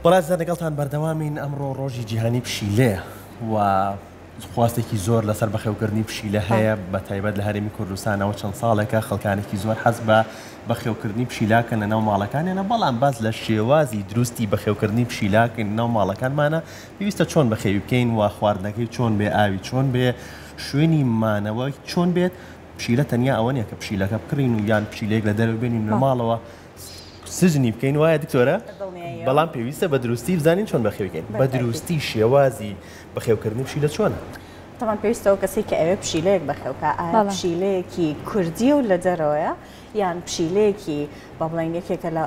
بەڵێ لەگەڵتان بەردەوامین، ئەمڕۆ ڕۆژی جیهانی پشیلەیە و خواستێکی زۆر لەسەر بەخێوکردنی پشیلە هەیە بە تایبەت لە هەرێمی کوردستانەوە چەند ساڵێکە خەڵکانێکی زۆر حەز بە بەخێوکردنی پشیلاکەن لە ناو ماڵەکانیانە، بەڵام باس لە شێوازی دروستی بەخێوکردنی پشیلاکەین لە ناو ماڵەکانمانە پێویستە چۆن بەخێوی بکەین و خواردنەکەی چۆن بێ، ئاوی چۆن بێ، شوێنی مانەوەی چۆن بێت، پشیلە تەنیا ئەوە نییە کە پشیلەکە بکڕین و یان پشیلەیەک لە دەرەوە بێنین لە ماڵەوە سجنی بکەین وایە دکتۆرە؟ بەڵام پێویستە بە دروستی بزانین چۆن بەخێوی کەین. بە دروستی شێوازی بەخێوکردنی پشیلە چۆنە؟ تەبعەن پێویستە ئەو کەسەی کە ئەوێ پشیلەیەک بەخێوکا ئایا پشیلەیەکی کوردیە و لە دەرەوەیە یان پشیلەیەکی با بڵێین یەکێکە لە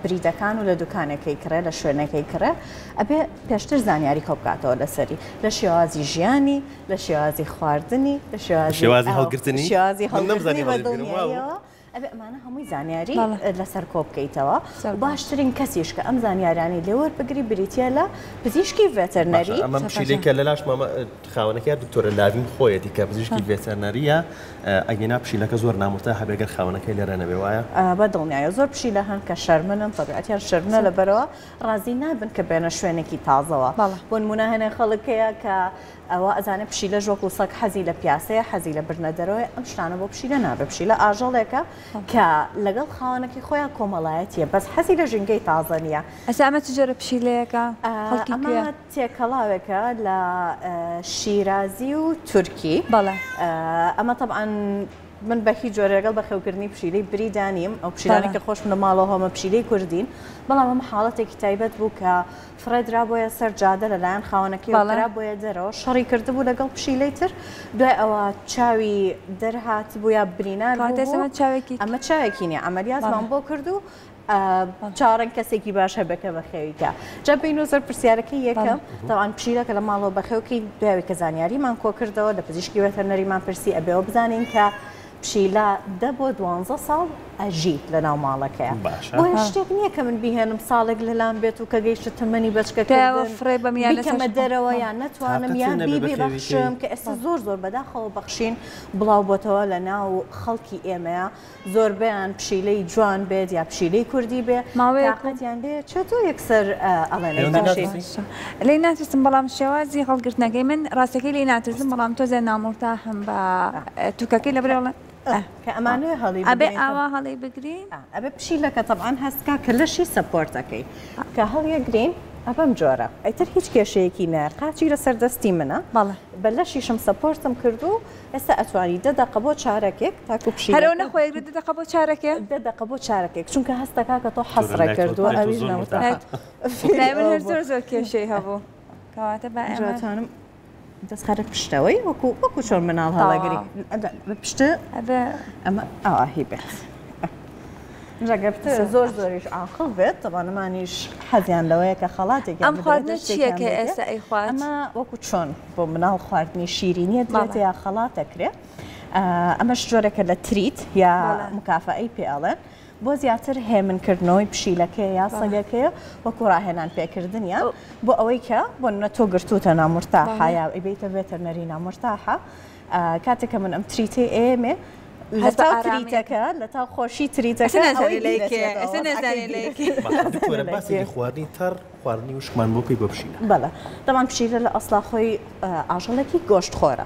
بریدەکان و لە دوکانێکەی کڕێ لە شوێنێکەی کڕێ ئەبێ پێشتر زانیاری کۆ بکاتەوە لەسەری لە شێوازی ژیانی لە شێوازی خواردنی لە شێوازی هەڵگرتنی شێوازی هەڵگرتنی بە دڵنیاییەوە ئەبێ ئەمانە هەمووی زانیاری لەسەر کۆ بکەیتەوە و باشترین کەسیش کە ئەم زانیارانەی لێ وەربگری بریتییە لە پزیشکی ڤێتەرنەری. باشە ئەمە پشیلەی کە لەلاش مامە خاوەنەکەی دکتۆرە لاڤین خۆیەتی کە پزیشکی ڤێتەرنەریە ئەگینا پشیلەکە زۆر نامورتاحە بێ گەر خاوەنەکەی لێرە نەبێ وایە؟ بە دڵنیایەوە زۆر پشیلە هەن کە شەرمنن تەبیعەتیان شەرمنە لەبەرئەوە ڕازی نابن کە بێنە شوێنێکی تازەوە بۆ نموونە هەنێ خەڵک هەیە کە ئەوە ئەزانێ پشیلەش وەکو سەگ حەزی لە پیاسەیە، حەزی لە بردنە دەرەوەیە، ئەم شتانە بۆ پشیلە نابێ، پشیلە ئاژەڵێکە کە لەگەڵ خاوەنەکەی خۆیا کۆمەڵایەتییە، بەس حەزی لە ژینگەی تازە نییە. ئەسا ئەمە چ جۆرە پشیلەیەکە؟ خەڵکی کوێ؟ ئەمە تێکەڵاوێکە لە شیرازی و تورکی. بەڵێ. ئەمە تەبعەن من بە هیچ جۆرێ لەگەڵ بەخێوکردنی پشیلەی بریدا نیم، ئەو پشیلانەی کە خۆشم لە ماڵەوە هەمە پشیلەی کوردین، بەڵام ئەمە حاڵەتێکی تایبەت بوو کە فڕێدرابوویە سەر جادە لەلایەن خاوەنەکەیەوە کرابوویە دەرەوە، شەڕی کردبوو لەگەڵ پشیلەی تر، دوای ئەوە چاوی دەرهاتبوو یا برینار بووبوو، ئەمە چاوێکی نییە، عەمەلیاتمان بۆ کرد و چاوەڕێن کەسێکی باش هەبێ کە بەخێوی کا. جا بێینەوە سەر پرسیارەکەی یەکەم، تەبعەن پشیلەکە لە ماڵەوە بەخێوکەی، دوای ئەوەی کە زانیاریمان کۆکردەوە لە پزیشکی ڤێتەرنەریمان پرسی ئەبێ ئەوە بزانین کە پشیلە دە بۆ دوانزە ساڵ ئەژی لەناو ماڵەکەیا بۆیە شتێک نییە کە من بیهێنم ساڵێک لەلام بێت و کە گەیشتە تەمەنی بەچکەکردن بیکەمە دەرەوە یان نەتوانم یان بیبەخشم کە ئێستا زۆر زۆر بەداخەوە بەخشین بڵاو بۆتەوە لە ناو خەڵکی ئێمەیە زۆربەیان پشیلەی جوان بێت یا پشیلەی کوردی بێ تاقەتیان لێ چێت و یەکسەر ئەڵێن ئەی بەخشین. لێی ناترسم بەڵام شێوازی هەڵگرتنەکەی من ڕاستەکەی لێی ناترسم بەڵام تۆزێ نامورتاحم بە توکەکەی لەبەرئەوە کە ئەمانەوێ هەڵی ئەبێ ئاوا هەڵی بگرین ئەبێ پشیلەکە تەبعەن هەست کا کە لەشی support ئەکەی کە هەڵیەگرین ئەبەم جۆرە ئیتر هیچ کێشەیەکی نایە قاچی لەسەر دەستی منە بە لەشیشم support م کردو ئێستا ئەتوانی دە دەقە بۆ چارەکێک تاکو پشیلەکە هەر ئەو نەخۆیەگرێ دە دەقە بۆ چارەکێ؟ دە دەقە بۆ چارەکێک چونکە هەستەکا کە تۆ حەسرە کردووە ئەویش نەوتە لای من هەر زۆر زۆر کێشەی هەبوو کەواتە با ئێمە جواتانم دەست خەرە پشتەوەی وەکو وەکو چۆن مناڵ هەڵەگری پشتە ئەبێ ئەمە ئاواهی بێت جا گەر بتەوێت زۆر زۆریش عاقڵ بێت تەبعەن ئەمانیش حەزیان لەوەیە کە خەڵاتێکیان ئەم خواردنە چییە کە ئێستا ئەیخوات؟ ئەمە وەکو چۆن بۆ مناڵ خواردنی شیرینیە درێتە یا خەڵات دەکرێ ئەمەش جۆرێکە لە treat یا مکافەئەی پێ ئەڵێن بۆ زیاتر هێمن کردنەوەی پشیلەکەیە یا سەگەکەیە وەکو ڕاهێنان پێکردنیە بۆ ئەوەی کە بۆ نمونە تۆ گرتووتە نامورتاحە یا ئەیبەیتە ڤێتەرنەری نامورتاحە کاتێک کە من ئەم treat ەی ئێمێ لەتاو treat ەکە لەتاو خۆشی treat ەکە باسی خواردنی تەڕ خواردنی وشکمان بۆ بکەی بۆ پشیلە؟ بەڵێ تەبعەن پشیلە لە ئەسڵا خۆی ئاژەڵێکی گۆشت خۆرە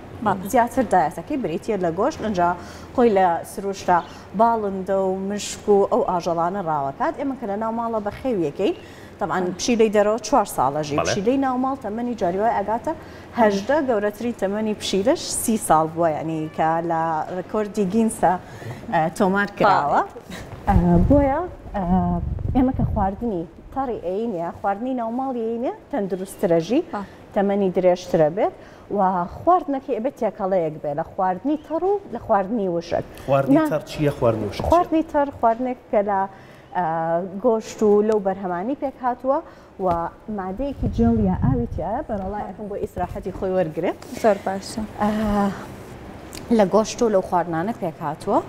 زیاتر diet ەکەی بریتیە لە گۆشت ئینجا خۆی لە سروشتا باڵندە و مشک و ئەو ئاژەڵانە ڕاوەکات ئێمە کە لە ناو ماڵە بەخێویەکەین تەبعەن پشیلەی دەرەوە چوار ساڵە ژی پشیلەی ناو ماڵ تەمەنی جاری وای ئەگاتە 18 گەورەترین تەمەنی پشیلەش سی ساڵ بووە یعنی کە لە ڕێکۆردی گینسە تۆمار کراوە بۆیە ئێمە کە خواردنی تەڕی ئەینێ خواردنی ناوماڵی ئەینێ تەندروستترە ژی تەمەنی درێژترە بێت و خواردنەکەی ئەبێت تێکەڵەیەک بێت لە خواردنی تەڕ و لە خواردنی وشک. خواردنی تەڕ چییە خواردنی وشک چییە؟ خواردنی تەڕ خواردنێک کە لە گۆشت و لەو بەرهەمانەی پێکهاتووە و مادەیەکی جێڵ یا ئاوی تیایە بەرەڵای ئەکەم بۆ ئیسراحەتی خۆی وەرگرێت. زۆر باشە. لە گۆشت و لەو خواردنانە پێکهاتووە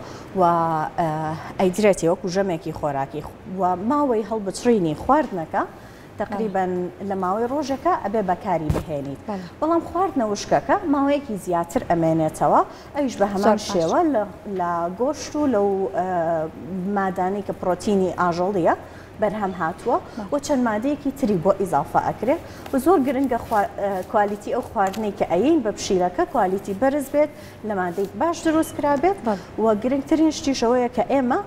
و ئەیدرێتێ وەکو ژەمێکی خۆراکی و ماوەی هەڵبچڕینی خواردنەکە تەقریبەن لە ماوەی ڕۆژێکا ئەبێ بەکاری بهێنیت بەڵام خواردنە وشکەکە ماوەیەکی زیاتر ئەمێنێتەوە ئەویش بە هەمان شێوە لە گۆشت و لەو مادانەی کە پرۆتینی ئاژەڵیە. بەرهەم هاتووە و چەند مادەیەکی تری بۆ ئیزافە ئەکرێ و زۆر گرنگە quality ئەو خواردنەی کە ئەیین بە پشیلەکە quality بەرز بێت لە مادەی باش دروست کرابێت و گرنگترین شتیش ئەوەیە کە ئێمە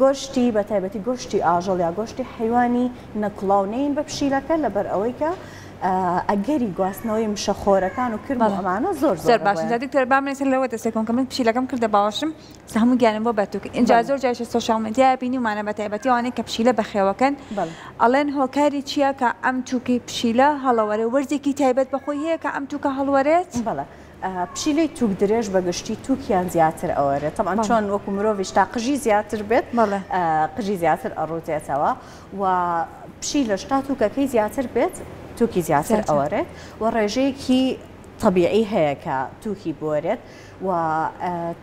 گۆشتی بە تایبەتی گۆشتی ئاژەڵ یا گۆشتی حەیوانی نەکوڵاو نەین بە پشیلەکە لەبەر ئەوەی کە ئەگەری گواستنەوەی مشەخۆرەکان و کرم و ئەمانە زۆر زۆر باشە جا دکتۆر با من ئێستا لەوە دەست پێ بکەم کە من پشیلەکەم کردە باوەشم ئێستا هەموو گیانم بۆ بە توک ئینجا زۆر جاریش لە social media بینیومانە بە تایبەتی ئەوانەی کە پشیلە بەخێوەکەن ئەڵێن هۆکاری چییە کە ئەم توکەی پشیلە هەڵەوەرێ وەرزێکی تایبەت بە خۆی هەیە کە ئەم توکە هەڵوەرێت؟ بەڵێ پشیلەی توک درێژ بە گشتی توکیان زیاتر ئەوەرێت تەبعەن چۆن وەکو مرۆڤیش تا قژی زیاتر بێت قژی زیاتر ئەڕوتێتەوە و پشیلەش تا توکەکەی زیاتر بێت توکی زیاتر ئەوەرێت و ڕێژەیەکی تەبیعی هەیە کە توکی بوەرێت و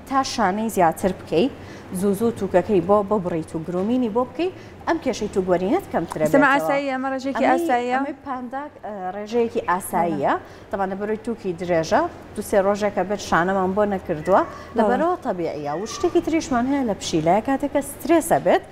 تا شانەی زیاتر بکەی زوو زوو توکەکەی بۆ ببڕیت و grooming ی بۆ بکەی ئەم کێشەی توک وەرینەت کەمترە بێتەوە. ئاساییە ئەمە ڕێژەیەکی ئاساییە؟ ئەمەی پاندا ڕێژەیەکی ئاساییە تەبعەن لەبەرەوەی توکی درێژە دو سێ ڕۆژێکە بێت شانەمان بۆ نەکردووە لەبەرەوە تەبیعیە و شتێکی تریشمان هەیە لە پشیلە کاتێکە سترێسە بێت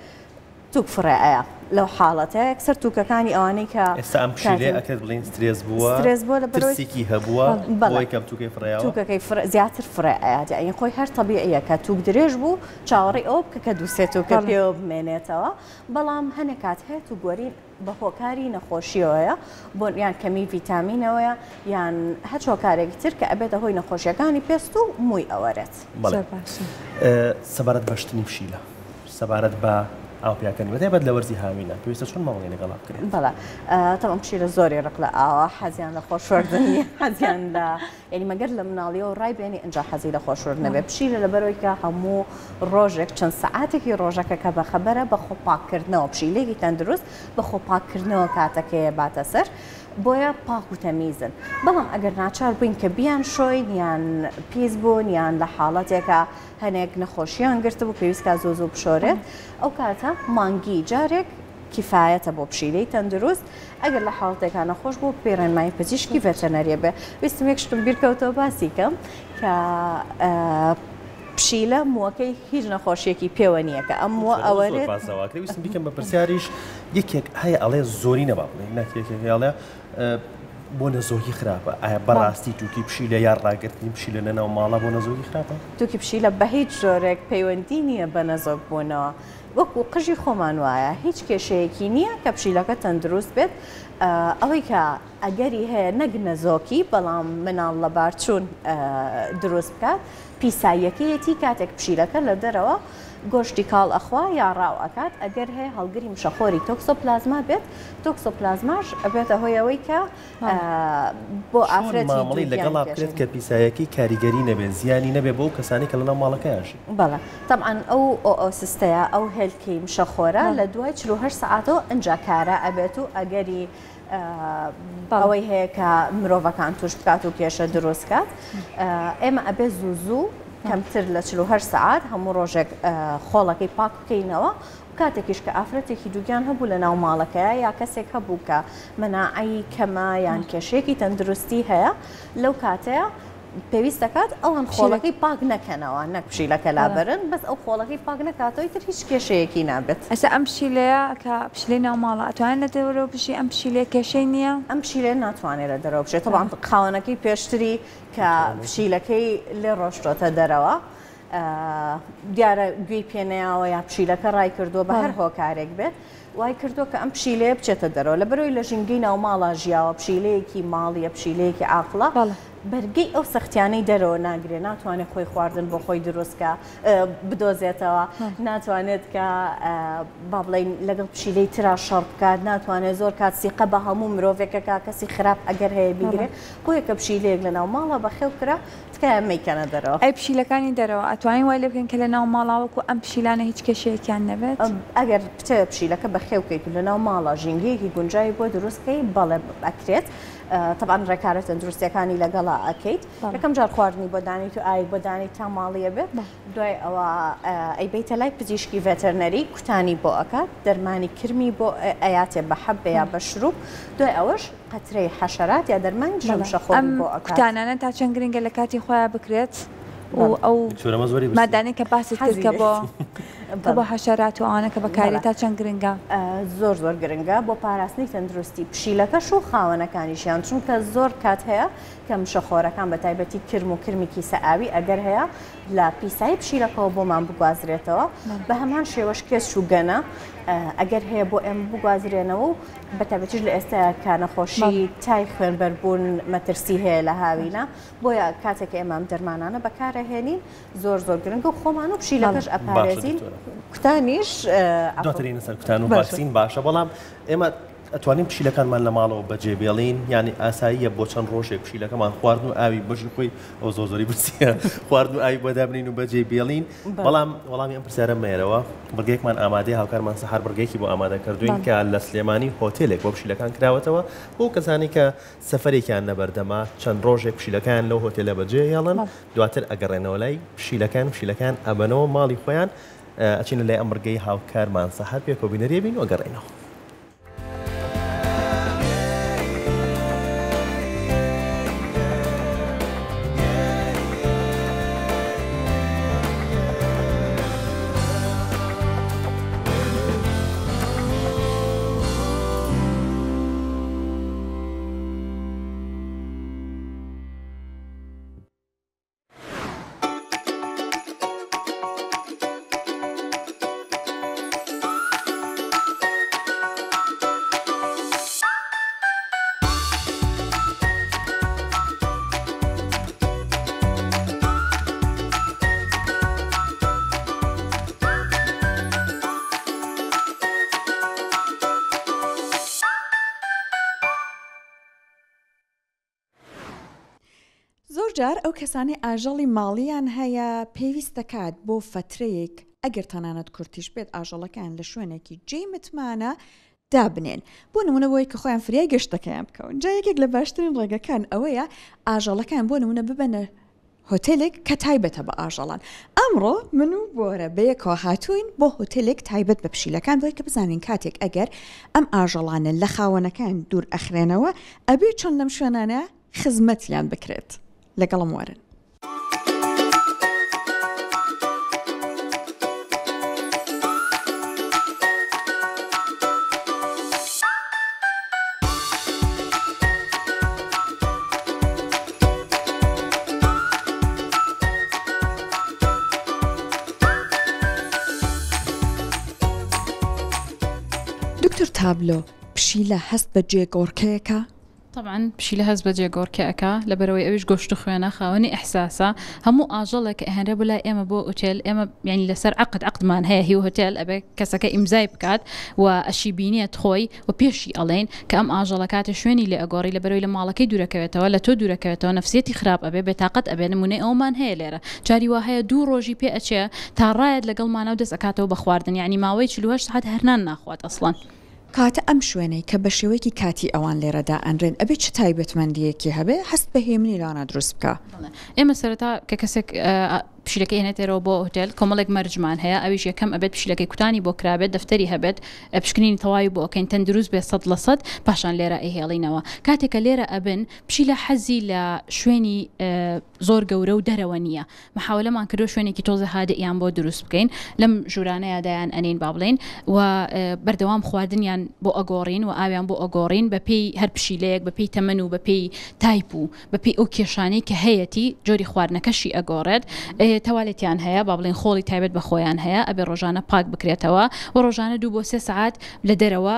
توک فڕێ ئەیا لەو حاڵەتە یەکسەر توکەکانی ئەوانەی کە ئێستا ئەم پشیلەیە ئەکرێت بڵێین سترێس بووە سترێس بووە لەبەرئەوەی ترسێکی هەبووە بەڵێ بۆی کەم توکەی فڕێیاوە توکەکەی فڕێ زیاتر فڕێ ئەیات یەعنی خۆی هەر تەبیعیە کە توک درێژ بوو چاوەڕێی ئەوە بکە کە دوو سێ توکە پێوە بمێنێتەوە بەڵام هەنێ کات هەیە توک وەرین بە هۆکاری نەخۆشیەوەیە بۆ یان کەمی ڤیتامینەوەیە یان هەچ هۆکارێکی تر کە ئەبێتە هۆی نەخۆشیەکانی پێست و مووی ئەوەرێت. بەڵێ سەبارەت بە شتنی پشیلە سەبارەت بە ئاو پیاکردنی بەتایبەت لە وەرزی هاوینە پێویستە چۆن مامەڵەی لەگەڵا بکرێت؟ بەڵێ تەبعەن پشیلە زۆری ڕق لە ئاوە حەزیان لە خۆشۆردن نییە حەزیان لە یعنی مەگەر لە مناڵیەوە ڕای بێنی ئینجا حەزی لە خۆشۆردن نەبێت پشیلە لەبەرەوەی کە هەموو ڕۆژێک چەند سەعاتێکی ڕۆژەکە کە بەخەبەرە بە خۆپاککردنەوە پشیلەیەکی تەندروست بە خۆپاککردنەوە کاتەکەیە باتە سەر بۆیە پاک و تەمیزن بەڵام ئەگەر ناچار بووین کە بیان شۆین یان پیس بوون یان لە حاڵەتێکا هەنێک نەخۆشیان گرتبوو پێویست کا زوو زوو بشۆرێت ئەو کاتە مانگی جارێک کیفایەتە بۆ پشیلەی تەندروست ئەگەر لە حاڵەتێکا نەخۆش بوو پێی ڕێنمایی پزیشکی ڤێتەرنەریە بێ ویستم یەک شتم بیرکەوتەوە باسی کەم کە پشیلە مووەکەی هیچ نەخۆشیەکی پێوە نییە کە ئەم مووە ئەوەرێت ویستم بیکەم بە پرسیاریش یەکێک هەیە ئەڵێ زۆری نەبا بڵێ نەک یەکێک ئەڵێ بۆ نەزۆکی خراپە ئایا بەڕاستی توکی پشیلە یان ڕاگرتنی پشیلە لە ناو ماڵە بۆ نەزۆکی خراپە؟ توکی پشیلە بە هیچ جۆرێک پەیوەندی نییە بە نەزۆک بوونەوە وەکو قژی خۆمان وایە هیچ کێشەیەکی نییە کە پشیلەکە تەندروست بێت ئەوەی کە ئەگەری هەیە نەک نەزۆکی بەڵام مناڵ لەبارچوون دروست بکات پیساییەکەیەتی کاتێک پشیلەکە لە دەرەوە گۆشتی کاڵ ئەخوا یا ڕاو ئەکات ئەگەر هەیە هەڵگری مشەخۆری تۆکسۆپلازما بێت تۆکسۆپلازماش ئەبێتە هۆی ئەوەی کە بۆ ئافرەتی مامەڵەی لەگەڵا بکرێت کە پیسایەکەی کاریگەری نەبێت زیانی نەبێت بۆ ئەو کەسانەی کە لەناو ماڵەکەیان ژین. بەڵێ تەبعەن ئەو oocyst ەیە ئەو هێلکەی مشەخۆرە لە دوای 48 سەعاتەوە ئنجا کارا ئەبێت و ئەگەری ئەوەی هەیە کە مرۆڤەکان توش بکات و کێشە دروست کات ئێمە ئەبێ زوو زوو کەمتر لە 48 سەعات هەموو ڕۆژێک خۆڵەکەی پاک بکەینەوە کاتێکیش کە ئافرەتێکی دووگیان هەبوو لە ناو ماڵەکەیا یا کەسێک هەبوو کە مەناعەی کەمە یان کێشەیەکی تەندروستی هەیە لەو کاتەیە پێویست دەکات ئەوان خۆڵەکەی پاک نەکەنەوە نەک پشیلەکە لابەرن بەس ئەو خۆڵەکەی پاک نەکاتەوە ئیتر هیچ کێشەیەکی نابێت. ئێستا ئەم پشیلەیە کە پشیلەی ناو ماڵە ئەتوانێت لە دەرەوە بژی ئەم پشیلەیە کێشەی نییە؟ ئەم پشیلەیە ناتوانێت لە دەرەوە بژێت تەبعەن خاوەنەکەی پێشتری کە پشیلەکەی لێ ڕۆشتۆتە دەرەوە دیارە گوێی پێ نەیاوە یا پشیلەکە ڕای کردووە بە هەر هۆکارێک بێت وای کردووە کە ئەم پشیلەیە بچێتە دەرەوە لەبەرئەوەی لە ژینگەی ناوماڵا ژیاوە پشیلەیەکی ماڵیە پشیلەیەکی عاقڵە بەرگەی ئەو سەختیانەی دەرەوە ناگرێ ناتوانێت خۆی خواردن بۆ خۆی دروست کە بدۆزێتەوە ناتوانێت کە با بڵێین لەگەڵ پشیلەی ترا شەڕ بکات ناتوانێت زۆر کات سیقە بە هەموو مرۆڤێکەکە کەسی خراپ ئەگەر هەیە بیگرێ بۆیە کە پشیلەیەک لە ناو ماڵا بەخێو کرا تکایە مەیکەنە دەرەوە. ئەی پشیلەکانی دەرەوە ئەتوانین وای لێ بکەین کە لەناو ماڵا وەکو ئەم پشیلانە هیچ کێشەیەکیان نەبێت؟ ئەگەر بتەوێت پشیلەکە بەخێو کەیت و لەناو ماڵا ژینگەیەکی گونجاوی بۆ دروست کەی بەڵێ ئەکرێت تەبعەن ڕێکارە تەندروستیەکانی لەگەڵا ئەکەیت یەکەم جار خواردنی بۆ دانیت و ئاوی بۆ دانیت تا ماڵیە بێت دوای ئەوە ئەیبەیتە لای پزیشکی ڤێتەرنەری کوتانی بۆ ئەکات دەرمانی کرمی بۆ ئەیاتێ بە حەب یا بە شروب دوای ئەوەش قەترەی حەشەرات یا دەرمانی دژە مشەخۆری بۆ ئەکات. ئەم کوتانانە تا چەند گرنگە لە کاتی خۆیا بکرێت؟ و ئەو مادانەی کە باست کرد کە بۆ کە بۆ حەشەرات و ئەوانە کە بەکارێت تا چەند گرنگە؟ زۆر زۆر گرنگە بۆ پاراستنی تەندروستی پشیلەکەش و خاوەنەکانیشیان چونکە زۆر کات هەیە کە مشەخۆرەکان بە تایبەتی کرم و کرمی کیسە ئاوی ئەگەر هەیە لە پیسایی پشیلەکەوە بۆمان بگوازرێتەوە بە هەمان شێوەش کێچ و گەنە ئەگەر هەیە بۆ ئێمە بگوازرێنەوە و بە تایبەتیش لە ئێستا کە نەخۆشی تای خوێنبەربوون مەترسی هەیە لە هاوینە بۆیە کاتێک ئێمە ئەم دەرمانانە بەکارئەهێنین زۆر زۆر گرنگە و خۆمان و پشیلەکەش ئەپارێزین کوتانیش دواتر دێینە سەر کوتان و ڤاکسین باشە بەڵام ئێمە ئەتوانین پشیلەکانمان لە ماڵەوە بەجێ بێڵین یعنی ئاساییە بۆ چەند ڕۆژێک پشیلەکەمان خواردن و ئاوی بەشی خۆی ئەو زۆر زۆری برسیە خواردن و ئاوی بۆ دابنین و بەجێ بێڵین بەڵام وەڵامی ئەم پرسیارە مێرەوە بڕگەیەکمان ئامادەی هاوکارمان سەحەر بڕگەیەکی بۆ ئامادە کردوین کە لە سلێمانی هۆتێلێک بۆ پشیلەکان کراوەتەوە بۆ کەسانی کە سەفەرێکیان لەبەردەمە، چەند ڕۆژێک پشیلەکەیان لەو هۆتێلە بەجێ ئەهێڵن، دواتر ئەگەڕێنەوە لای پشیلەکەیان، پشیلەکەیان ئەبەنەوە ماڵی خۆیان، ئەچینە لای ئەم بڕگەی هاوکارمان سەحەر پێکەوە بینەری ئەبین و ئەگەڕێینەوە. زۆرجار ئەو کەسانەی ئاژەڵی ماڵیان هەیە پێویست دەکات بۆ فەترەیەک ئەگەر تەنانەت کورتیش بێت ئاژەڵەکەیان لە شوێنێکی جێی متمانە دابنێن بۆ نمونە بۆی کە خۆیان فریای گەشتەکەیان بکەون جا یەکێک لە باشترین ڕێگەکان ئەوەیە ئاژەڵەکان بۆ نمونە ببەنە هۆتێلێک کە تایبەتە بە ئاژەڵان. ئەمڕۆ من و بۆرە بەیەکەوە هاتووین بۆ هۆتێلێک تایبەت بە پشیلەکان بۆی کە بزانین کاتێک ئەگەر ئەم ئاژەڵانە لە خاوەنەکان دوور ئەخرێنەوە ئەبێ چۆن لەم شوێنانە خزمەتیان بکرێت. لەگەڵم وەرن. دکتۆر تابلۆ، پشیلە هەست بە جێگۆڕکێیەکە؟ تەبعەن پشیلە هەست بە جێگۆڕکێ ئەکا لەبەرئەوەی ئەویش گۆشت و خوێنە خاوەنی ئیحساسە هەموو ئاژەڵێک کە ئەهێنرێ بۆ لای ئێمە بۆ ئوتێل ئێمە یانی لەسەر عەقد عەقدمان هەیە هی هۆتێل ئەبێ کەسەکە ئیمزای بکات و ئەشی بینێت خۆی و پێشی ئەڵێین کە ئەم ئاژەڵە کاتێ شوێنی لێ ئەگۆڕی لەبەرئەوەی لە ماڵەکەی دوورەکەوێتەوە لە تۆ دوورەکەوێتەوە نەفسیەتی خراپ ئەبێ بێتاقەت ئەبێ نمونەی ئەوەمان هەیە لێرە جاری وا هەیە دوو ڕۆژی پێ ئەچێ تا ڕایەت لەگەڵمانا و دەست ئەکاتەوە بە خواردن یانی ماوەی 48 سەعات هەر نان ناخوات ئەسڵەن. کەواتە ئەم شوێنەی کە بە شێوەیەکی کاتی ئەوان لێرە دائەنرێن ئەبێ چ تایبەتمەندییەکی هەبێ هەست بە هێمنی لەوانە دروست بکا؟ بەڵێ ئێمە سەرەتا کە کەسێک پشیلەکەی ئەهێنێتەرەوە بۆ هۆتێل کۆمەڵێک مەرجمان هەیە ئەویش یەکەم ئەبێت پشیلەکەی کوتانی بۆ کرابێت دەفتەری هەبێت پشکنینی تەواوی بۆ ئەکەین تەندروست بێت 100% پاشان لێرە ئەیهێڵینەوە کاتێک کە لێرە ئەبن پشیلە حەزی لە شوێنی زۆر گەورە و دەرەوە نییە محاولەمان کردوە شوێنێکی تۆزێ هادئیان بۆ دروست بکەین لەم ژوورانەیا دایان ئەنین با بڵێین و بەردەوام خواردنیان بۆ ئەگۆڕین و ئاویان بۆ ئەگۆڕین بە پێی هەر پشیلەیەک بە پێی تەمەن و بە پێی تایپ و بە پێی ئەو کێشانەی کە هەیەتی جۆری خواردنەکەشی ئەگۆڕێت تەوالێتیان هەیە با بڵێین خۆڵی تایبەت بە خۆیان هەیە ئەبێ ڕۆژانە پاک بکرێتەوە و ڕۆژانە دوو بۆ سێ سەعات لە دەرەوە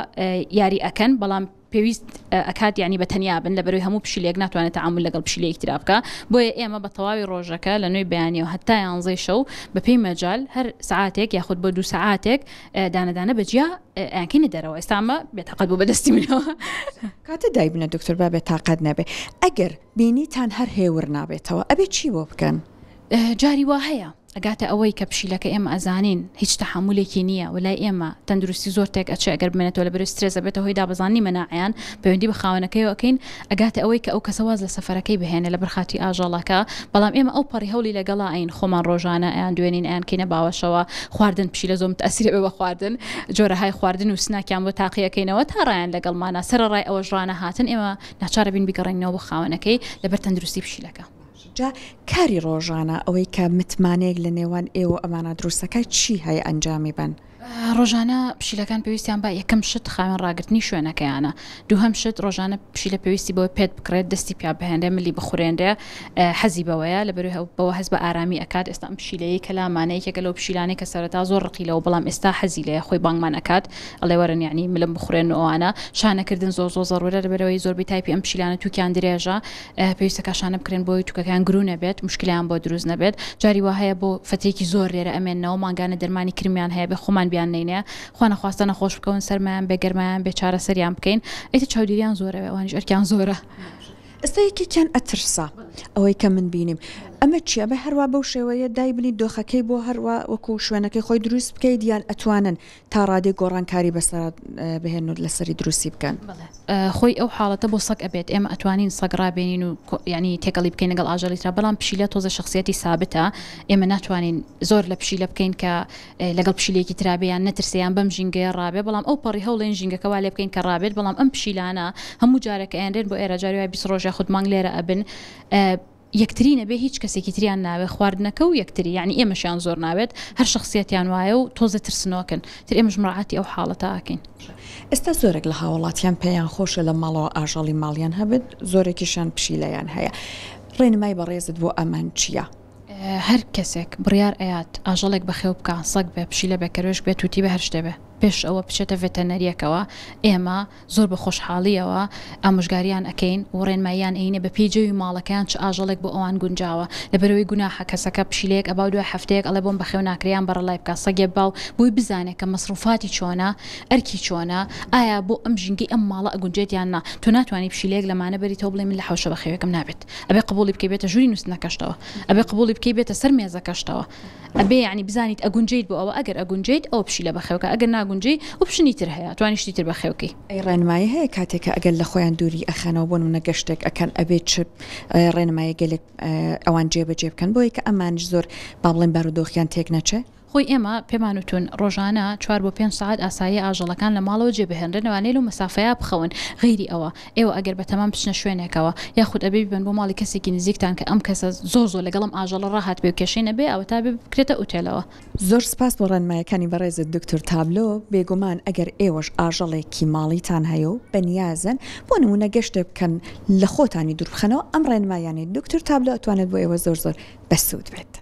یاری ئەکەن بەڵام پێویست ئەکات یانی بە تەنیا بن لەبەرەوەی هەموو پشیلەیەک ناتوانێت تەعامول لەگەڵ پشیلەیەکی ترا بکا بۆیە ئێمە بە تەواوی ڕۆژەکە لە نۆی بەیانیەوە هەتا یانزەی شەو بە پێی مەجال هەر سەعاتێک یاخود بۆ دوو سەعاتێک دانە دانە بە جیا ئەیانکەینە دەرەوە ئێستا ئەمە بێتاقەت بوو بە دەستی منەوە. کاتە دایبنە دکتۆر با بێتاقەت نەبێ ئەگەر بینیتان هەر هێور نابێتەوە ئەبێ چی بۆ بکەن؟ جاری وا هەیە ئەگاتە ئەوەی کە پشیلەکە ئێمە ئەزانین هیچ تەحەمولێکی نییە و لای ئێمە تەندروستی زۆر تێک ئەچێ ئەگەر بمێنێتەوە لەبەرەی سترێس ئەبێتە هۆی دابەزاندنی مەناعەیان پەیوەندی بە خاوەنەکەیەوە ئەکەین ئەگاتە ئەوەی کە ئەو کەسە واز لە سەفەرەکەی بهێنێ لەبەر خاتری ئاژەڵەکە بەڵام ئێمە ئەو پەڕی هەوڵی لەگەڵا ئەین خۆمان ڕۆژانە ئەیان دوێنین ئەیان کەینە باوەشەوە خواردن پشیلە زۆر متئەسیر ئەبێ بە خواردن جۆرەهای خواردن و سناکیان بۆ تاقی ئەکەینەوە تا ڕایان لەگەڵمانا سەرەڕای ئەوەش ڕانەهاتن ئێمە ناچارەبین بیگەڕێنینەوە بۆ خاوەنەکەی لەبەر تەندروستی پشیلەکە. جا کاری ڕۆژانە ئەوەی کە متمانەیەک لە نێوان ئێوە و ئەمانە دروستەکە چی هەیە ئەنجامی بەن؟ ڕۆژانە پشیلەکان پێویستیان بە یەکەم شت خاوێن ڕاگرتنی شوێنەکەیانە، دووهەم شت ڕۆژانە پشیلە پێویستی بەوە پێت بکڕێت دەستی پیا بهێنرێ ملی بخورێنرێ حەزی بەوەیە لەبەرئەوەی بەوە هەست بە ئارامی ئەکات ئێستا ئەم پشیلەیەی کە لامانە یەکێکە لەو پشیلانەی کە سەرەتا زۆر ڕقی لەوە بەڵام ئێستا حەزی لێیە خۆی بانگمان ئەکات ئەڵێ وەرن یانی ملم بخورێن و ئەوانە شانەکردن زۆر زۆر زەڕورە لەبەرئەوەی زۆربەی تایپی ئەم پشیلانە توکیان درێژە پێویستە کاشانە بکرێن بۆی توکەکەیان گرو نەبێت موشکیلەیان بۆ دروست نەبێت جاری وا هەیە بۆ فەترەیەکی زۆر لێرە ئەمێننەوە مانگانە دەرمانی کرمیان هەیە بێ خۆمان بیان نەینێ خوا نەخواستە نەخۆش بکەون سەرمایان بێ گەرمایان بێ چارەسەریان بکەین ئیتر چاودێریان زۆرە ئەوانیش ئەرکیان زۆرە. ئێستا یەکێکیان ئەترسا ئەوەی کە من بینیم ئەمە چیە ئەبێ هەروا بەو شێوەیە دایبنیت دۆخەکەی بۆ هەروا وەکو شوێنەکەی خۆی دروست بکەیت یان ئەتوانن تا ڕادەی گۆڕانکاری بەسەرا بهێنن و لەسەری دروستی بکەن. بەڵێ خۆی ئەو حاڵەتە بۆ سەگ ئەبێت ئێمە ئەتوانین سەگ ڕابێنین و یانی تێکەڵی بکەین لەگەڵ ئاژەڵی ترا بەڵام پشیلە تۆزە شەخسیەتی سابتە ئێمە ناتوانین زۆر لە پشیلە بکەین کە لەگەڵ پشیلەیەکی ترا بێ یان نەترسێ یان بەم ژینگەیە ڕابێ بەڵام ئەو پەڕی هەوڵێن ژینگەکە وا لێ بکەین کە ڕابێت بەڵام ئەم پشیلانە هەموو جارێک کە ئەیانرێن بۆ ئێرە جاری وایە 20 ڕۆژ یاخود مانگ لێرە ئەبن یەکتری نەبێ هیچ کەسێکی تریان ناوێ خواردنەکە و یەکتری یانی ئێمەشیان زۆر ناوێت هەر شەخسیەتیان وایە و تۆزێ ترسنۆکن تر ئێمەش مراعاتی ئەو حاڵەتە ئەکەین. ئێستا زۆرێک لە هاوڵاتیان پێیان خۆشە لە ماڵەوە ئاژەڵی ماڵیان هەبێت زۆرێکیشیان پشیلەیان هەیە ڕێنمای بەڕێزت بۆ ئەمان چییە؟ هەر کەسێک بڕیار ئەیات ئاژەڵێک بەخێو بکا سەگ بێ پشیلە بێ کەروێشک بێ توتی بێ هەر شتێ بێ پێش ئەوە بچێتە ڤێتەرنەریەکەوە ئێمە زۆر بە خۆشحاڵییەوە ئامۆژگاریان ئەکەین و ڕێنماییان ئەینێ بە پێی جەوی ماڵەکەیان چ ئاژەڵێک بۆ ئەوان گونجاوە لەبەرئەوەی گوناحە کەسەکە پشیلەیەک ئەبا و دوای هەفتەیەک ئەڵێ بۆم بەخێو ناکرێ یان بەڕەلای بکا سەگێ ببا و بۆی بزانێ کە مەسروفاتی چۆنە ئەرکی چۆنە ئایا بۆ ئەم ژینگەی ئەم ماڵە ئەگونجێت یان نا تۆ ناتوانی پشیلەیەک لەمانە بەریتەوە بڵێی من لە حەوشە بەخێوێکم نابێت ئەبێ قبوڵی بکەی بێتە ژووری نوستنەکەشتەوە ئەبێ قبوڵی بکەی بێتە سەر مێزەکەشتەوە ئەبێ یانی بزانیت ئەگونجێیت بۆ ئەوە ئەگەر ئەگونجێیت ئەوە پشیلە بەخێوکە ئەگەر ناگونجێی option ی تر هەیە ئەتوانی شتی تر بەخێوکەی. ئەی ڕێنمایی هەیە کاتێک کە ئەگەر لە خۆیان دووری ئەخەنەوە بۆ نمونە گەشتێک ئەکەن ئەبێ چ ڕێنمایی گەلێک ئەوان جێ بەجێ بکەن بۆیە کە ئەمانیش زۆر با بڵێین بارودۆخیان تێک نەچێ؟ خۆی ئێمە پێمان وتون ڕۆژانە چوار بۆ پێنج سەعات ئاساییە ئاژەڵەکان لە ماڵەوە جێ بهێنرێن لەوانەیە لەو مەسافەیە بخەون غەیری ئەوە ئێوە ئەگەر بەتەمان بچنە شوێنێکەوە یاخود ئەبێ بیبەن بۆ ماڵی کەسێکی نزیکتان کە ئەم کەسە زۆر زۆر لەگەڵ ئەم ئاژەڵە ڕاهاتبێ و کێشەی نەبێ ئەوەتا ئەبێ بکرێتە ئوتێلەوە. زۆر سپاس بۆ ڕێنمایەکانی بەڕێزت دکتۆر تابلۆ، بێگومان ئەگەر ئێوەش ئاژەڵێکی ماڵیتان هەیە و بەنیازن بۆ نموونە گەشتێک بکەن لە خۆتانی دووربخەنەوە ئەم ڕێنماییانەی دکتۆر تابلۆ ئەتوانێت بۆ ئێوە زۆر زۆر بەسوود بێت.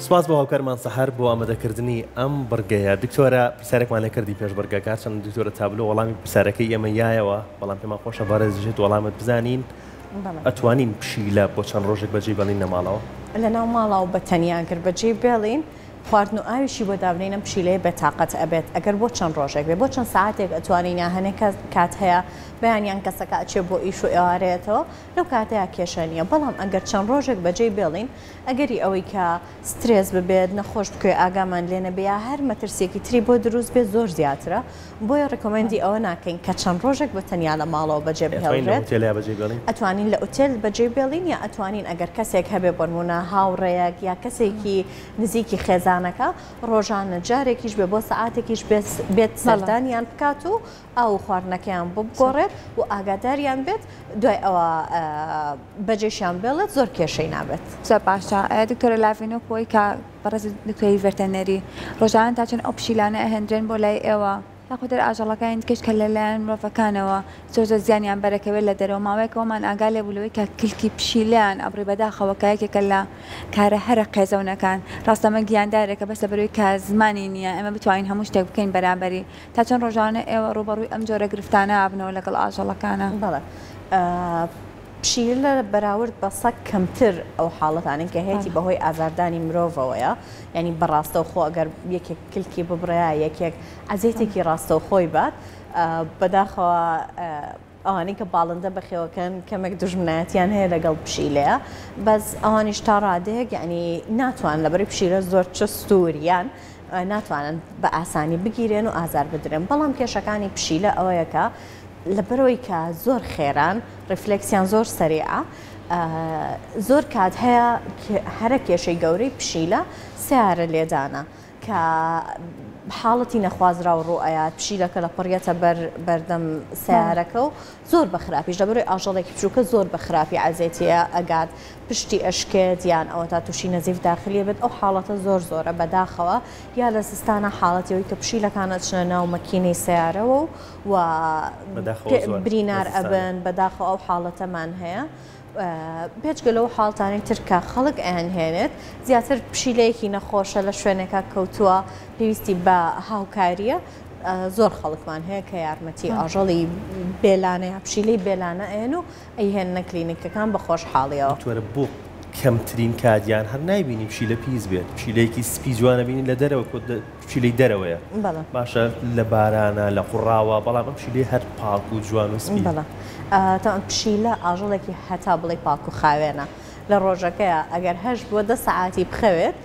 سپاس بۆ هاوکارمان سەحەر بۆ ئامادەکردنی ئەم بڕگەیە. دکتۆرە پرسیارێکمان لێ کردی پێش بڕگەکە، هەرچەندە دکتۆرە تابلۆ وەڵامی پرسیارەکەی ئێمە یایەوە، بەڵام پێمان خۆشە بەڕێزیشت وەڵامت بزانین. ئەتوانین پشیلە بۆ چەند ڕۆژێک بەجێی بێڵین لە ماڵەوە؟ لەناو ماڵەوە بە تەنیا گەر بەجێی بێڵین خواردن و ئاویشی بۆ دابنێین ئەم پشیلەیە بێتاقەت ئەبێت ئەگەر بۆ چەند ڕۆژێک بێ بۆ چەند سەعاتێک ئەتوانین یا هەنێ کات هەیە بەیانیان کەسەکە ئەچێ بۆ ئیش و ئێوارەیەتەوە لەو کاتەیا کێشە نییە بەڵام ئەگەر چەند ڕۆژێک بەجێی بێڵین ئەگەری ئەوەی کە سترێس ببێت، نەخۆش بکەوێت، ئاگامان لێ نەبێ یا هەر مەترسیەکی تری بۆ دروست بێت زۆر زیاترە، بۆیە recommend ی ئەوە ناکەین کە چەند ڕۆژێک بە تەنیا لە ماڵەوە بەجێ ئەتوانین لە بهێڵرێت. ئوتێلیا بەجێی بێڵین؟ ئەتوانین لە ئوتێل بەجێی بێڵین یا ئەتوانین ئەگەر کەسێک هەبێ بۆنموونە هاوڕێیەک یا کەسێکی نزیکی خێزانەکە ڕۆژانە جارێکیش بێ بۆ سەعاتێکیش بێت بێت سەردانیان بکات و ئاو و خواردنەکەیان بۆ بگۆڕێت و ئاگاداریان بێت دوای ئەوە بەجێشیان بێڵێت زۆر کێشەی نابێت. زۆر باشە دکتۆرە لاڤین وەک ئەوەی کە بەڕێزت دکتۆری ڤێتەرنەری ڕۆژانە تا چەند ئەو پشیلانە ئەهێندرێن بۆ لای ئێوە؟ یاخود هەر ئاژەڵەکانی دیکەش کە لەلایەن مرۆڤەکانەوە زۆر زۆر زیانیان بەرەکەوێت لە دەرەوە ماوەیەک ئەومان ئاگا لێ بوو لەوەی کە کلکی پشیلەیان ئەبڕی بەداخەوە کە یەکێکە لە کارە هەرە قێزەونەکان ڕاستە ئەمە گیاندارێکە بەس لەبەرەوەی کە زمانی نییە ئێمە بتوانین هەموو شتێک بکەین بەرامبەری تا چەند ڕۆژانە ئێوە ڕووبەڕووی ئەم جۆرە گرفتانە ئەبنەوە لەگەڵ ئاژەڵەکانە؟ بەڵێ پشیلە بەراورد بە سەگ کەمتر ئەو حاڵەتانەی کە هەیەتی بەهۆی ئازاردانی مرۆڤەوەیە یانی بە ڕاستەوخۆ ئەگەر یەکێک کلکی ببڕێ یەکێک عەزێتێکی ڕاستەوخۆی بات بەداخەوە ئەوانەی کە باڵندە بەخێوەکەن کەمێک دوژمنایەتیان هەیە لەگەڵ پشیلەیە بەس ئەوانیش تا ڕادەیەک یعنی ناتوان لەبەری پشیلە زۆر چست و وریان ناتوانن بە ئاسانی بگیرێن و ئازار بدرێن بەڵام کێشەکانی پشیلە ئەوەیە کە لەبەرەوەی کە زۆر خێران ڕیفلێکسیان زۆر سەریعە زۆر کات هەیە هەرە کێشەی گەورەی پشیلە سیارە لێدانە کە حاڵەتی نەخوازراو ڕوو ئەیات پشیلەکە لە پڕیەتە بەر بەردەم سیارەکە و زۆر بە خراپیش لەبەرەوەی ئاژەڵێکی بچووکە زۆر بە خراپی عەزێتیە ئەگات پشتی ئەشکێت یان ئەوەتا تووشی نەزیف داخلیە بێت ئەو حاڵەتە زۆر زۆرە بەداخەوە یا لە زستانە حاڵەتی ئەوەی کە پشیلەکان ئەچنە ناو مەکینەی سیارەوە و و برینار ئەبن بەداخەوە ئەو حاڵەتەمان هەیە. بێجگە لەو حاڵتانەی تر کە خەڵک ئەیانهێنێت، زیاتر پشیلەیەکی نەخۆشە لە شوێنێکا کەوتووە پێویستی بە هاوکارییە، زۆر خەڵکمان هەیە کە یارمەتی ئاژەڵی بێلانە یا پشیلەی بێلانە ئەیەن و ئەیهێننە کلینیکەکان بە خۆشحاڵیەوە. دکتۆرە بۆ کەمترین کات یان هەر نایبینی پشیلە پیس بێت پشیلەیەکی سپی جوانە بینی لە دەرەوە پشیلەی دەرەوەیە باشە لە بارانە لە قوڕاوە بەڵام ئەم پشیلەی هەر پاک و جوان و سپی. بەڵێ تەبعەن پشیلە ئاژەڵێکی هەتا بڵێی پاک و خاوێنە لە ڕۆژەکەیا ئەگەر هەشت بۆ دە سەعاتی بخەوێت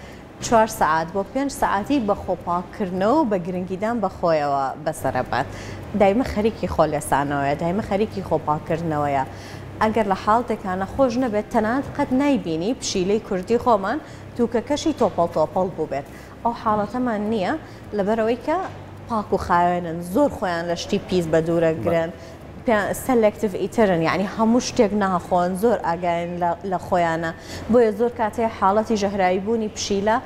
چوار سەعات بۆ پێنج سەعاتی بە خۆ پاککردنەوە و بە گرنگیدان بە خۆیەوە بەسەرەبات دایمە خەریکی خۆ لێسانەوەیە دایمە خەریکی خۆ پاککردنەوەیە ئەگەر لە حاڵتێکا نەخۆش نەبێت تەنانەت قەت نایبینی پشیلەی کوردی خۆمان توکەکەشی تۆپەڵ تۆپەڵ بووبێت ئەو حاڵەتەمان نییە لەبەرئەوەی کە پاک و خاوێنن زۆر خۆیان لە شتی پیس بەدوورەگرن selective eater ن یعنی هەموو شتێک ناخۆن زۆر ئاگایان لە خۆیانە بۆیە زۆر کاتێ حاڵەتی ژەهراوی بوونی پشیلە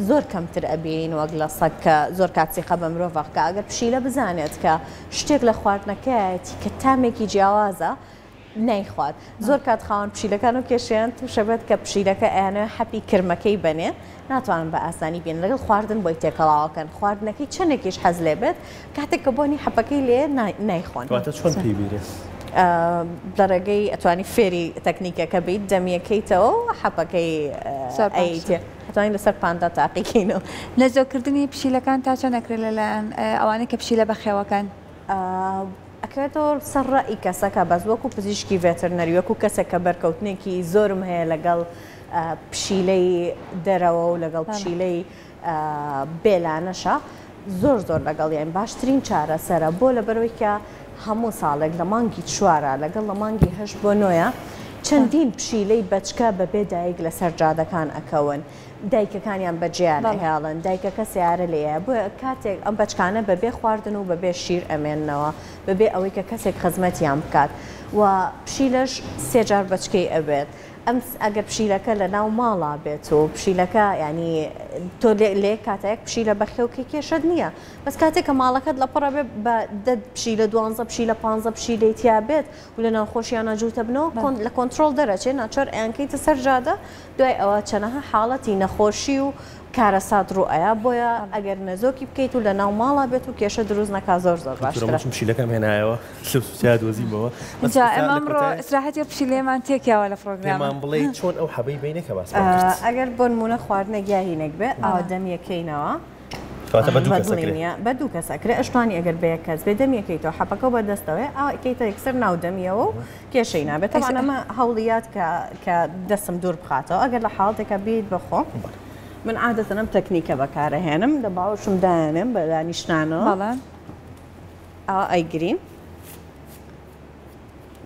زۆر کەمتر ئەبینین وەک لە سەگ کە زۆر کات سیقە بە مرۆڤ کە ئەگەر پشیلە بزانێت کە شتێک لە خواردنەکەیەتی کە تامێکی جیاوازە نایخوات زۆر کات خاوەن پشیلەکان و کێشەیان توشە بێت کە پشیلەکە ئەیانەوێ حەپی کرمەکەی بەنێ ناتوانن بە ئاسانی بێن لەگەڵ خواردن بۆی تێکەڵاوەکەن خواردنەکەی چەندێکیش حەز لێ بێت کاتێک کە بۆنی حەپەکەی لێ نایخۆن. واتە چۆن پێی بیرێ؟ لە ڕێگەی ئەتوانی فێری تەکنیکەکە بیت دەمیەکەیتەوە و حەپەکەی ئەیتێ ئەتوانین لەسەر پاندا تاقیکەینەوە. نەزۆککردنی پشیلەکان تا چەند ئەکرێت لەلایەن ئەوانەی کە پشیلە بەخێوەکەن؟ ئەکەوێتەوە سەر ڕەئی کەسەکە بەس وەکو پزیشکی ڤێتەرنەری وەکو کەسێک کە بەرکەوتنێکی زۆرم هەیە لەگەڵ پشیلەی دەرەوە و لەگەڵ پشیلەی بێلانەشە زۆر زۆر لەگەڵیان باشترین چارەسەرە بۆ لەبەرەوەی کە هەموو ساڵێک لە مانگی چوارە لەگەڵ لە مانگی هەشت بۆ نۆیە چەندین پشیلەی بەچکە بەبێ دایک لەسەر جادەکان ئەکەون دایکەکانیان بەجێیان ئەهێڵن، دایکەکە سەیارە لێیە، بۆیە کاتێک ئەم بەچکانە بەبێ خواردن و بەبێ شیر ئەمێننەوە، بەبێ ئەوەی کە کەسێک خزمەتیان بکات و پشیلەش سێ جار بەچکەی ئەبێت، ئەم ئەگەر پشیلەکە لە ناو ماڵا بێت و پشیلەکە یانی تۆ لە یەک کاتا یەک پشیلە بەخێو کەی کێشەت نییە، بەس کاتێک کە ماڵەکەت لە پڕ ئەبێ بە دە پشیلە دوانزە پشیلە پانزە پشیلەی تیا بێت و لە ناو خۆشیانا جووتە بنەوە لە کۆنترۆڵ دەرەچێ ناچار ئەیانکەیتە سەر جادە دوای ئەوە چەنەها حاڵەتی نەخۆشی و کارەسات ڕوو ئەیا بۆیە ئەگەر نەزۆکی بکەیت و لەناو ماڵا بێت و کێشە دروست نەکا زۆر زۆر دکتۆرە باشترە. من چون پشیلەکەم هێنایەوە لەو سوچەیا دۆزیمەوە بەس جا ئێستا ئێمە لە ئەمڕۆ کۆتای ئیسراحەتی ئەو پشیلەیەمان تێکیاوە لە پڕۆگرامە. پێمان بڵێی چۆن ئەو حەبەی بەینە کە باسمان کرد. ئەگەر بۆ نموونە خواردنێک یا هینێک بێ ئاوا دەمیەکەینەوە کەواتە بە دوو کەس بەدڵی ئەکرێ. نییە بە دوو کەس ئەکرێ ئەشتوانی ئەگەر بە یەک کەس بێ دەمیەکەیتەوە حەپەکەو بە دەستەوەیە ئاوا ئەکەیتە یەکسەر ناو دەمیەوە و کێشەی نابێت تەبعەن ئەمە هەوڵیات کە کە دەستم دوور بخاتەوە ئەگەر لە حاڵەتێکا بیت بەخۆ من عادەتەن ئەم تەکنیکە بەکارەهێنم لە باوەشم دایەنێم بە دانیشتانەوە بەڵێ ئاوا ئەیگرین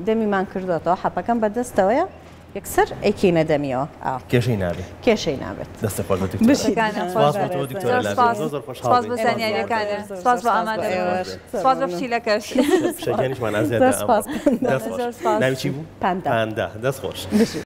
دەمیمان کردوەتەوە حەپەکەم بە دەستەوەیە یەکسەر ئەیکەینە دەمیەوە ئا. کێشەی نابێ. کێشەی نابێت. دەستت خۆش بێت دکتۆرە. بژیت. سپاس بۆ تۆ دکتۆرە زۆر لاڤین. سپاس. زۆر زۆر خۆشحاڵ سپاس بۆ بووین. زانیاریەکانت. زۆر سپاس بۆ سپاس بۆ ئامادەبوونت. ئێوەش. سپاس بۆ پشیلەکەش. پشیلەکانیشمان ئازیاد زۆر ئەمڕۆ. سپاس. دەست خۆش. زۆر سپاس. ناوی چی بوو؟ پاندا. پاندا. دەست خۆش. بژیت.